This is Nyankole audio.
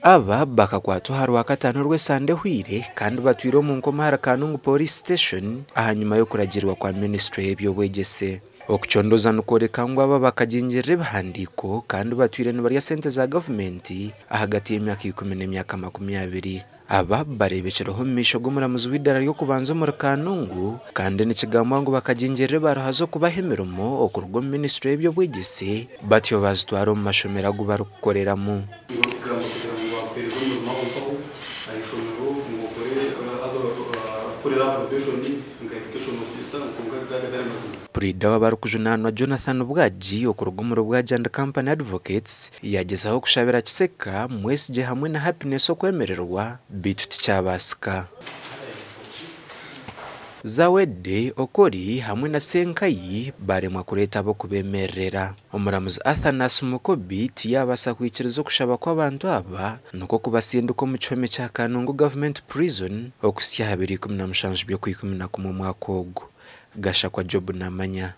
Aba bakakwatwa aha Rwakataano orw'esande ehwaire kandi batwire omu nkomo ahari Kanungu Police Station ahanyima y'okuragiirwa kwa minisiture y'eby'obwegyese. Okucondooza nikworeka ngu aba bakagingirira ebihandiiko kandi batwire nibarya sente za gavumenti ahagati y'emyaka ikumi n'emyaka 20. Aba bareebekireho omu maisho g'omuramuzi w'eidaara ry'okubanza omuri Kanungu kandi nikigambwa ngu bakagingirira ebaruha z'okubaha emirimo okuruga omu minisiture y'eby'obwegyese batyo bazitwara omu mashomero agu barikukoreramu. Barikugamba kugira ngu bakuheereze omurimo aho mpaho aha ishomero ngu okore haza kukorera aha probation nka education officer kwonka gaba gatari mazima. Puriida w'abarikujunaanwa Jonathan Bwagi okuruga omuri Bwagi and Company Advocates yaagyezaho kushabira Kiseka, Mwesigye hamwe na Happiness okwemererwa beitu tikyabaasika. Zawedde, Okori hamwe na Ssenkayi baremwa kureeta ab'okubeemererera. Omuramuzi Athanasi Mukobi tiyaabaasa kwikiriza okushaba kw'abantu aba nikwo kubasindika omu kihome kya Kanungu Government Prison okuhitsya aha biro 17 by'Okwikumi-na-kumwe omwaka ogu. Gashakwa Job Namanya.